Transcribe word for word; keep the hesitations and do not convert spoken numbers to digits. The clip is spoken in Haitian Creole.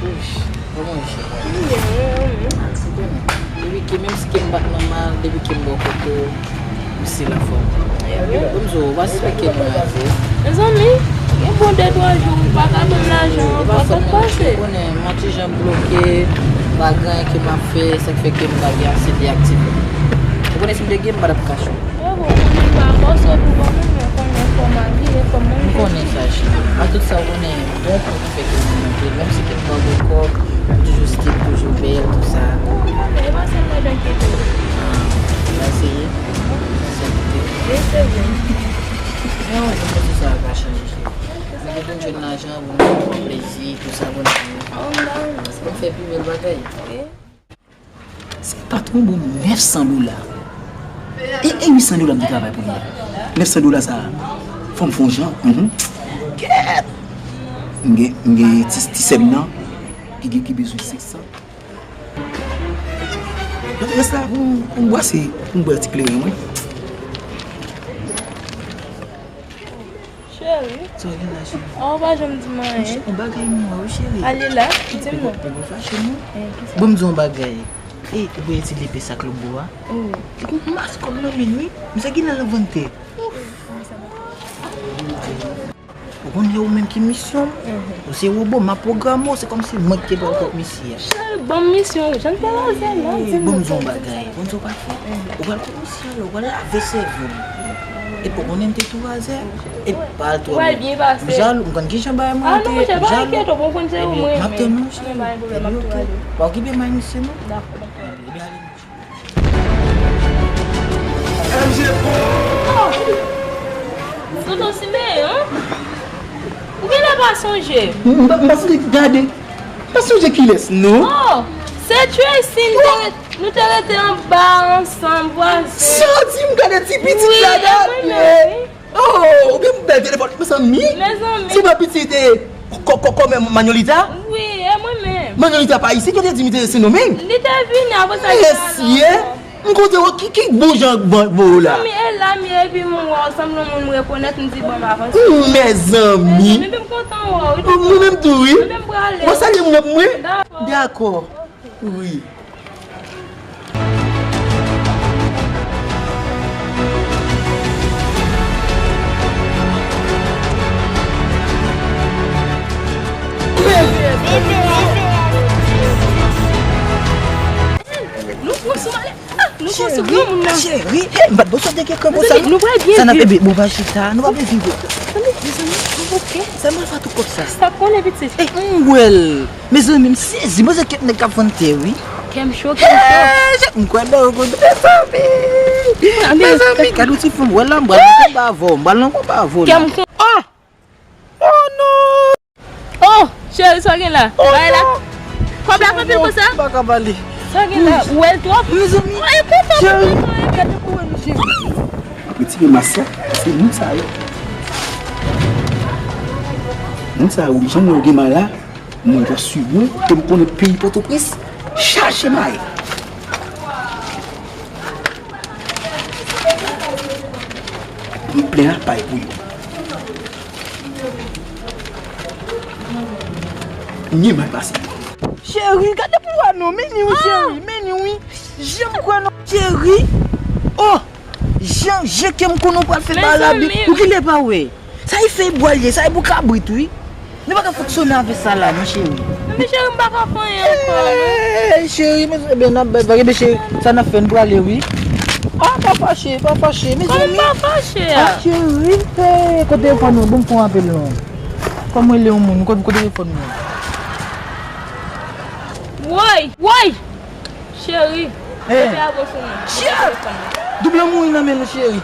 Kòman w ye, cheri? Mwen byen, e ou menm? Ah, se konnen. Depi ke, menm si ke m pa t nòmal, depi ke m bò kote w, m still anfòm. Bon, m di w, ou pa sispèk ke m raze. Mezanmi, gen bon de twa jou, ou pa ka ban m lajan an, sa k pase? Ou konnen, m yon ti jan bloke, pa gen anyen ke m ap fè, sa k fè ke m pa gen ase de aktivite. Ou konnen si m te gen, m pa t ap kache w. Bravo, ou konnen m pa fòse w pou ban mwen, men ou konnen fò m abiye, fò m manje. M konnen sa, cheri. A tout sa, ou konnen, bon pou ki fè ke m monte, menm si ke m pa gen kòb, m toujou still, toujou bèl, tout sa. Ou konnen, e pa sèl lajan ki enkyete w. Ah, m eseye. Sa enkyete w. Wi, se vre. Men, ou konnen tout sa va chanje, cheri. Mwen te konn jwenn lajan pou m pran plezi, tout sa, bon, m fè pi bèl bagay. Wi. Se patwon ban m nèf san dola. E, e uit san dola m te travay pou li a. Nèf san dola sa a, fò m fè yon jan. Mhm. Kèt! M gen, m gen ti, ti sè m nan, ki gen, ki bezwen senk san. Rès la pou m, pou m bwase, pou m bwè ti kleren mwen. Cheri. Sa w gen la, cheri? Ah, ou pa janm di m anyen. Yon bagay mwen wè wi, cheri. Ale la, di m non. Ou pa fache non. Eh, kisa? Bon, m di yon bagay. E, ou wè ti lepe sa k lobo a? Wi. Li gon mas kòb nan men l wi. Misye gen nan vante. Ou konnen ou menm ki misyon m? Mhm. Ou se wobo, m ap pwograme w, se kòmsi mwen ki te pral kont misye a. Cheri, ban m misyon, jan te raze la, di m non. Bon, m di yon bagay. Bon, m di yon bagay. Ou pral kont misye a, ou pral lave sèvo l. Epi ou konnen m te tou razè. Epi pa al twò byen. M jalou, m konn kijan bagay mwen te, m jalou. Epi m ap tann ou, cheri. Epi oke. Pa okipe m ak misye non. Dakò, dakò. Tonton Simeyon, ou genlè pa sonje. M, m pa, m pa sonje gade. M pa sonje kilès, non. Oh, se Tracy, nou te, nou te rete anba ansanm, vwazen. Sa w di m gade ti pitit la, gade. Wi, e mwen menm, wi. Oh, ou gen bèl telefòn. Mezanmi, mezanmi. Se pa pitit, eh, kò, kò, kòmè Manolita? Wi, e mwen menm. Manolita pa isit, yo te di m te resi non men. Li te vini apre sa, li t al ankò. Mesye, m kontan wè ki, ki bon jan ban, ban w la. Mezanmi, e la m ye, epi m wè w sanble yon moun m rekonèt, m di bon, m avanse. Mezanmi. Mezanmi, epi m kontan wè w, wi. Mwen menm tou, wi. Mwen menm prale. Ou salye moun nan pou mwen? Dakò. Dakò. Wi. Nou pran sou male. Ah, nou pran sou granmoun nan. Cheri, hey, m pa t bezwen te gen kòb konsa, non. Nou pral byen viv. Sa n ap, ebe, bon, pa chita, nou pa byen viv. Mezanmi, mezanmi, nou oke? Sa m al fè tout kòb sa. Sa konnen pitit. Ey, m wè l. Mezanmi, m sezi, mezanmi, kèt nèg k ap vann tè, wi. Kè m cho, kè m cho. Hey, m kwè nan ou konn mezanmi. Mezanmi, gad yon ti fanm, wè la, m pral nan konba avè w, m pral nan konba avè w la. Kè m kon. Oh! Oh non! Oh, cheri, sa w gen la? Oh non! Kòb la anpil konsa? M pa ka pale. Sa w gen la? Ou wè l twòp? Mezanmi, oh, e kontan, cheri, gade pou wè nou, cheri. Retire mas la, se moun sa yo. Moun sa yo, jan yo gen mal la, moun yo swiv mwen, ke m konnen peyi Pòtoprens chaje may. M plen apay pou yo. Nye mal pase. Cheri, gade pou wè non, men ni wi, cheri, men ni wi. Janm kwè non, cheri. Oh, jan, jan ke m konnen w pral fè bagay la byen. Ou ki lè pa wè. Sa e fèy bwa l ye, sa e pou kabrit wi. Nou pa ka fonksyone avè sa la non, cheri. Men cheri, m pa ka fè anyen ankò non. Hey, cheri, men, ebyen, n ap bay vag, ebyen, cheri, sa n ap fè, n prale wi. Ah, pa fache, pa fache, mezanmi. Kòman m pa fache a? Ah, cheri, hey, kote telefòn ou? Bon, m fè yon apèl non. Kòm mwen rele yon moun, kote, kote telefòn mwen? Woy, woy! Cheri, kote a bon sou mwen? Cheri! Doub lan mouri nan men nou, cheri.